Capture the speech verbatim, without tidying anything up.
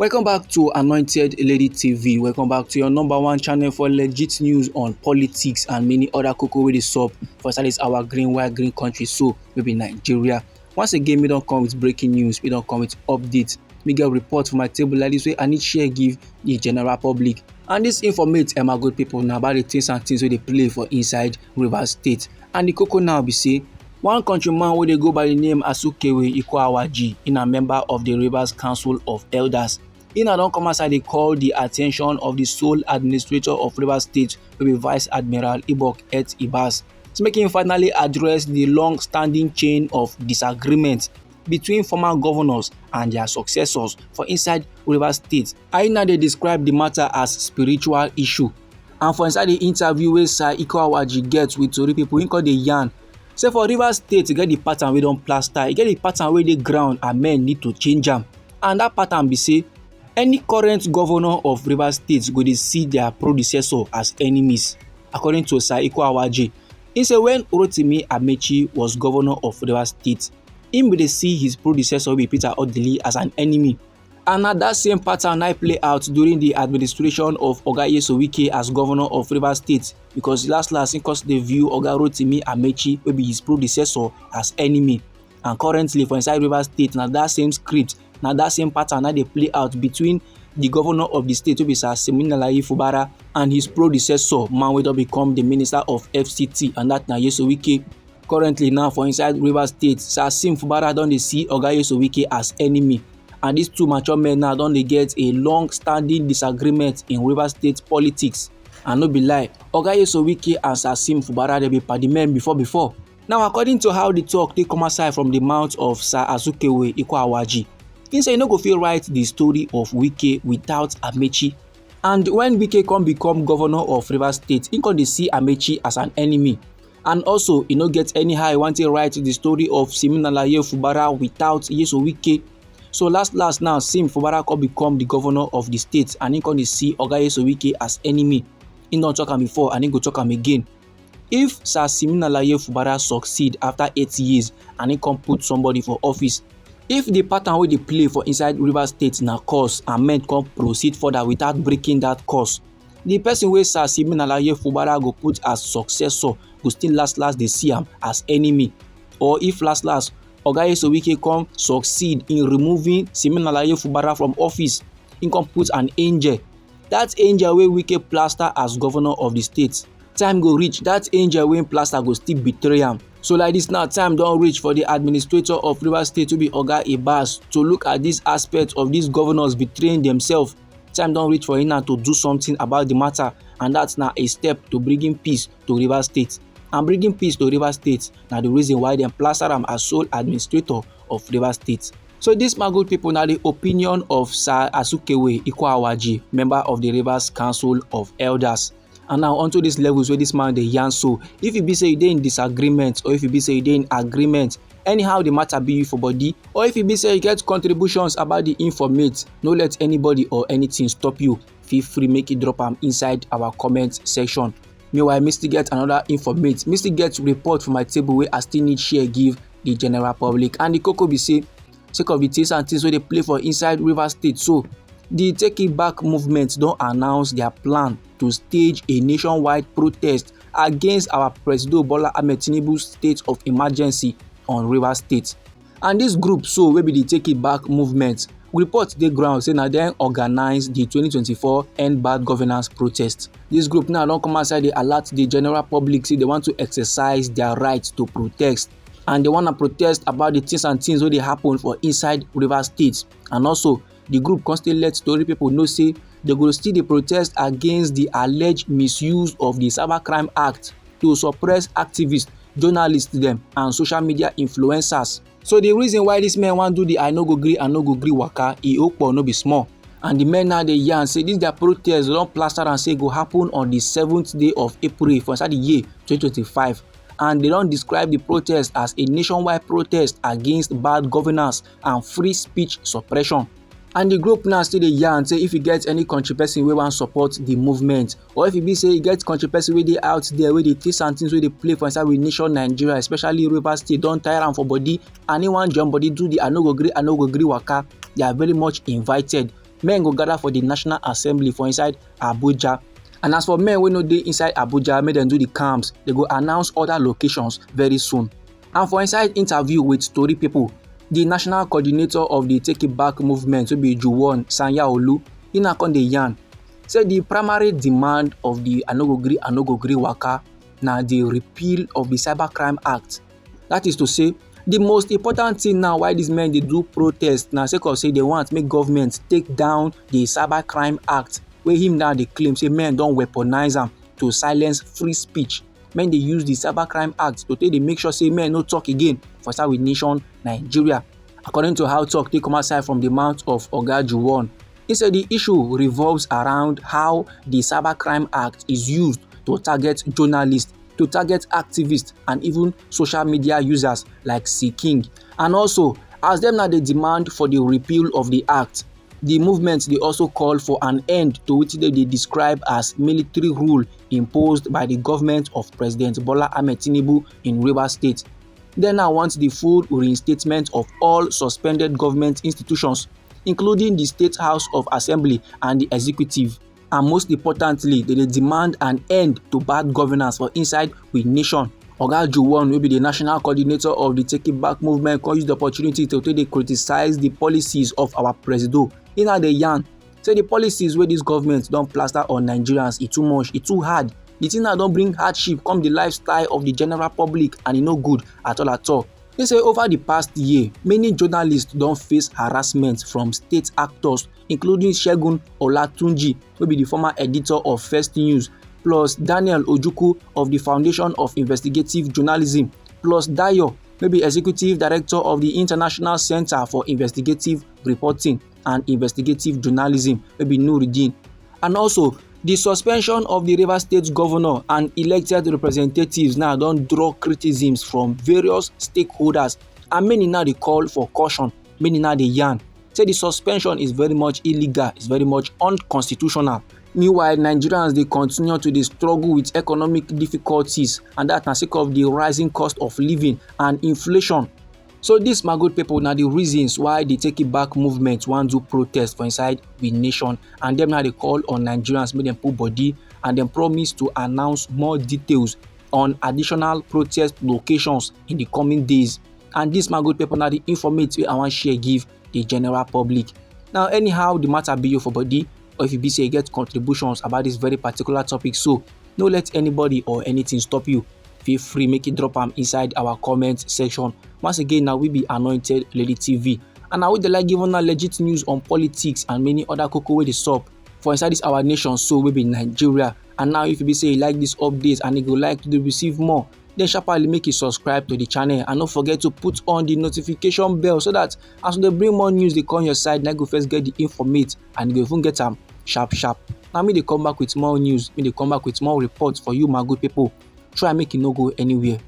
Welcome back to Anointed Lady T V. Welcome back to your number one channel for legit news on politics and many other koko wey dey sup for inside this our green, white, green country so wey be Nigeria. Once again, we don come with breaking news, we don come with updates. Me get report for my table like this wey I need share give the general public. And this informate, eh, my good people, na about the things and things wey dey play for inside Rivers State. And the koko now be say, one countryman wey dey go by the name Asukewe Ikwawaji, he na member of the Rivers Council of Elders. He na don come outside dey call the attention of the sole administrator of Rivers State, wey be Vice Admiral Ibok Et Ibas, to make him finally address the long-standing chain of disagreement between former governors and their successors for inside Rivers State. Aina dey describe the matter as spiritual issue. And for inside the interview wey Sir Iko Awaji get with Tori people, he come dey yarn say for Rivers State, e get the pattern wey don plaster, e get the pattern wey dey ground, and men need to change am. And that pattern be say any current governor of Rivers State go dey see their predecessor as enemies. According to Sir Iko Awaji, he say when Rotimi Amechi was governor of Rivers State, him bin dey see his predecessor wey be Peter Odili as an enemy. And na that same pattern na play out during the administration of Oga Yesowike as governor of Rivers State, because last last he come dey view Oga Rotimi Amechi wey be his predecessor as enemy. And currently for inside Rivers State, na that same script, na that same pattern na dey play out between the governor of the state wey be Sir Siminalayi Fubara and his predecessor, man wey don become the minister of F C T, and that na Yesowike. Currently now for inside Rivers State, Sir Sim Fubara don dey see Oga Yesowike as enemy, and these two mature men now don dey get a long-standing disagreement in Rivers State politics. And no be lie, Oga Yesowike and Sir Sim Fubara dey be padi men before before. Now, according to how the talk take come outside from the mouth of Sir Azukewe Ikwawaji, he say he no go fit write the story of Wike without Amechi. And when Wike come become governor of Rivers State, he come dey see Amechi as an enemy. And also, he no get anyhow he want to write the story of Siminalaye Fubara without Yeso Wike. So last last now, Sim Fubara come become the governor of the state, and he come dey see Oga Yeso Wike as enemy. He don talk am before, and he go talk am again. If Sir Siminalaye Fubara succeed after eight years and he come put somebody for office, if the pattern wey dey play for inside Rivers State na course and men come proceed further without breaking that course, the person wey Sir Siminalaye Fubara go put as successor go still last last dey see am as enemy. Or if last last Oga Yesowike come succeed in removing Siminalaye Fubara from office, he come put an angel. That angel wey Wike plaster as governor of the state, time go reach, that angel wey plaster go still betray am. So like this now, time don reach for the administrator of Rivers State to be Oga Ibas to look at this aspect of these governors betraying themselves. Time don reach for him now to do something about the matter, and that's now a step to bringing peace to Rivers State. And bringing peace to Rivers State na the reason why dem plaster am as sole administrator of Rivers State. So this, my good people, na the opinion of Sir Asukewe Ikwawaji, member of the Rivers Council of Elders. And now onto these levels where this man dey yarn. So if you be say you dey in disagreement, or if you be say you dey in agreement, anyhow the matter be you for body, or if you be say you get contributions about the informate, no let anybody or anything stop you. Feel free make you drop am inside our comment section. Meanwhile, me still get another informate. Me still get report for my table wey I still need share give the general public. And the koko be say, sake of the things and things wey dey play for inside Rivers State, so the Take It Back movement don announce their plan to stage a nationwide protest against our Presido Bola Ahmed Tinubu state of emergency on Rivers State. And this group so wey be the Take It Back movement, report dey ground say na dem organize the twenty twenty-four End Bad Governance protest. This group now don come outside dey alert the general public say they want to exercise their right to protest, and they wanna protest about the things and things wey dey happen for inside Rivers State. And also, the group come still let tori people know say they go still dey protest against the alleged misuse of the Cybercrime Act to suppress activists, journalists dem, and social media influencers. So the reason why this men wan do the I no go gree, I no go gree waka, e opo no be small. And the men now dey yarn say this their protest don plaster and say e go happen on the seventh day of April for inside the year twenty twenty-five. And they don describe the protest as a nationwide protest against bad governance and free speech suppression. And the group now still dey yarn say if you get any country person wey wan support the movement, or if you be say you get country person wey dey out there wey dey take some things wey dey play for inside with nation Nigeria, especially Rivers State, don tire am for body, and he wan join body do the I no go gree, I no go gree waka, they are very much invited Men go gather for the National Assembly for inside Abuja. And as for men wey no dey inside Abuja, make dem do the camps. They go announce other locations very soon. And for inside interview with tori people, the national coordinator of the Take It Back movement, wey be Juwon Sanyaolu, he na come dey yarn say the primary demand of the I no go gree, I no go gree waka na the repeal of the Cybercrime Act. That is to say, the most important thing now why these men dey do protest na sake of say they want make government take down the Cybercrime Act, wey him now dey claim say men don weaponize am to silence free speech. Men dey use the Cybercrime Act to take dey make sure say men no talk again for Sawi Nation, Nigeria. According to how talk take come outside from the mouth of Oga Juwon, he said the issue revolves around how the Cybercrime Act is used to target journalists, to target activists, and even social media users like C King. And also, as dem now dey demand for the repeal of the act, the movement dey also call for an end to wetin dem dey describe as military rule imposed by the government of President Bola Ahmed Tinubu in Rivers State. Dem now want the full reinstatement of all suspended government institutions, including the State House of Assembly and the executive. And most importantly, dem dey demand an end to bad governance for inside we nation. Oga Juwon, wey be the national coordinator of the Take It Back movement, come use the opportunity to take dey criticize the policies of our presido. He now dey yarn say the policies wey this government don plaster on Nigerians, e too much, e too hard. The thing now don bring hardship come the lifestyle of the general public, and e no good at all at all. He say over the past year, many journalists don face harassment from state actors, including Segun Olatunji, wey be the former editor of First News, plus Daniel Ojukwu of the Foundation of Investigative Journalism, plus Dayo, wey be executive director of the International Center for Investigative Reporting and Investigative Journalism, wey be Nuruddin. And also, the suspension of the Rivers State governor and elected representatives now don draw criticisms from various stakeholders, and many now dey call for caution, many now dey yarn say the suspension is very much illegal, it's very much unconstitutional. Meanwhile, Nigerians dey continue to dey struggle with economic difficulties, and that na sake of the rising cost of living and inflation. So this, my good people, na the reasons why the Take It Back movement wan do protest for inside we nation, and dem now dey call on Nigerians make dem put body, and dem promise to announce more details on additional protest locations in the coming days. And this, my good people, na the informate wey I wan share give the general public. Now, anyhow the matter be you for body, or if you be say you get contributions about this very particular topic, so no let anybody or anything stop you. Feel free make you drop am inside our comment section. Once again, now we be Anointed Lady T V, and now we dey like give una legit news on politics and many other koko wey dey sup for inside this our nation, so we be Nigeria. And now, if you be say you like this update and you go like to dey receive more, then sharply make you subscribe to the channel, and don't forget to put on the notification bell, so that as we dey bring more news dey come your side, na you go first get the informate and you go even get am sharp sharp. Now me dey come back with more news, me dey come back with more reports for you, my good people. Try make you no go anywhere.